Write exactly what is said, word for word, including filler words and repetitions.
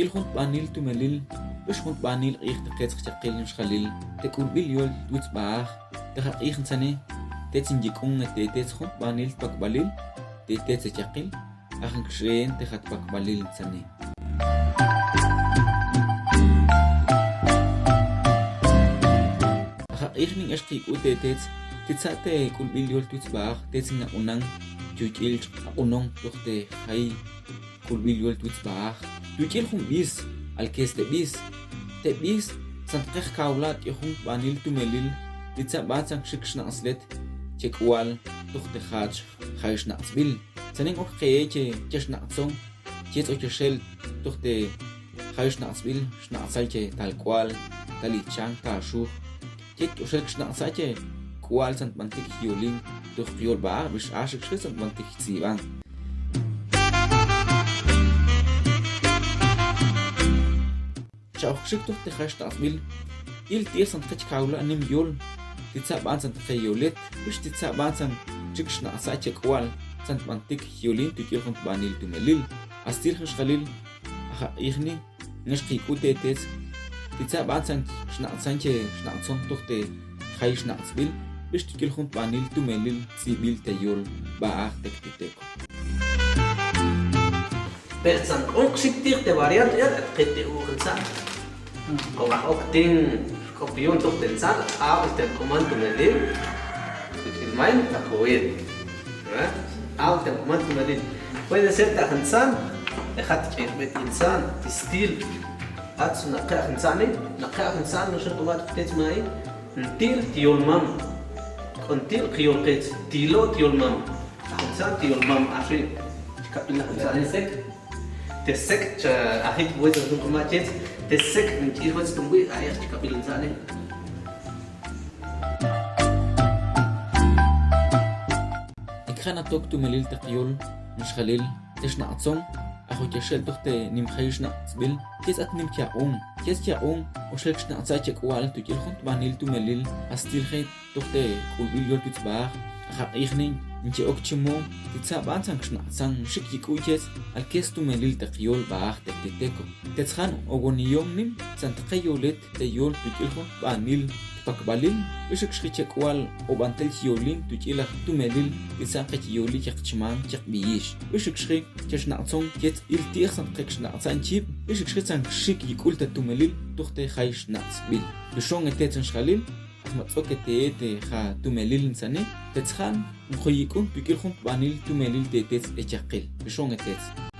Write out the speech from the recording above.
Tuk'il jun tb'anil tumelil, bix jun tb'anil q'ij te qetz jchaqil nxjalil, te k'ulb'il yol twitz b'aaj, te ja q'ij ntzani, tetz nyik'un e te tetz jun tb'anil tpakb'alil, te tetz e chaqil, ajan kxen te ja tpakb'alil ntzani. Aja q'ij nin ex qik'u te tetz, titza te k'ulb'il yol twitz b'aaj, tetz naq'unan, yujk'il aq'unon, tuj te jay k'ulb'il yol twitz b'aaj. Yujk'il jun b'is, alkes te b'is. Te b'is, santaqej kawla' tx'oq jun tb'anil tumelil, titza b'antzan xik xnaq'tzlet, che k'ual, tuj te jach, jay xnaq'tzb'il. Tzanin ok ke che, che xnaq'tzon, che tx'ox che xel, tuj te jay xnaq'tzb'il, xnaq'tzay che tal k'ual, tal ichan, tal xuj. Che tx'oxel xnaq'tzay che k'ual tzan tb'antik yolin, tuj yol b'aaj, bix axa xi txan tb'antik tz'ib'an. Cha ojkxik tuj te jay xnaq'tzb'il, il ti'ej santaqech kawla' nim yol, titza b'antzan taqe yolet, bix titza b'antzan xik xnaq'tzay che k'ual tzan tb'antik yolin tuk'il jun tb'anil tumelil. Astil jix xalil, aja q'ij nin ex qik'u te tetz, titza b'antzan xnaq'tzan che xnaq'tzon tuj te jay xnaq'tzb'il, bix tuk'il jun tb'anil tumelil tz'ib'il te yol b'aaj Tektitek. Pero tzan q'uqxik ti'ej te variante, ya, te uj ntzan. Como aj ok tin, k'op yun tuj te ntzan, ab'el te q'uman tumelil, k'uch'il may, ta juwil. ¿Eh? Ab'el te q'uman tumelil. Puede ser ta aj ntzan, e jat ch'ejb'et ntzan, ti stil. Ats naqe aj ntzani, naqe aj ntzan, no sé cómo te ma'i. Ntil ti yol mam. K'o ntil qi yol qits, tilo ti yol mam. Aj ntzan ti yol mam, axi. Chkab'il aj ntzani. Te sek' cha ajit wetz jun k'uma' chets, te sek' nch'il wetz tumwi', ay aj chkab'il ntzani. Ek jana' tok tumelil teq yol nxjalil, te xnaq'tzon, ajo che xel tuj te nim jay xnaq'tzb'il, chets at nim kyaq'un, chets kyaq'un, o xel xnaq'tzay che k'ual tuk'il jun tb'anil tumelil, astil je tuj te k'ulb'il yol twitz b'aaj, aja q'ij nin, nche ok chimon, titza b'antzan xnaq'tzan, xik yik'u' chets, alkes tumelil teq yol b'aaj Tektitek. Tetz jan, o woni yom nim, tzan taqe yolet, te yol tuk'il jun tb'anil tpakb'alil, bix xi che k'ual, o b'antel chi yolin, tuk'il aj tumelil, titzan ke chi yoli, cheq chman, cheq b'iyix. Bix xi che xnaq'tzon, chets il ti'ej tzan ke xnaq'tzan chib, bix xi tzan xik yik'ul te tumelil, tuj te jay xnaq'tzb'il. Bixon e tetz nxjalil, Aj ma tz'ok e te, te ja tumelil ntzani, tetz jan, nqo yik'un tuk'il jun tb'anil tumelil te tetz e chaqil. Bixon e tetz.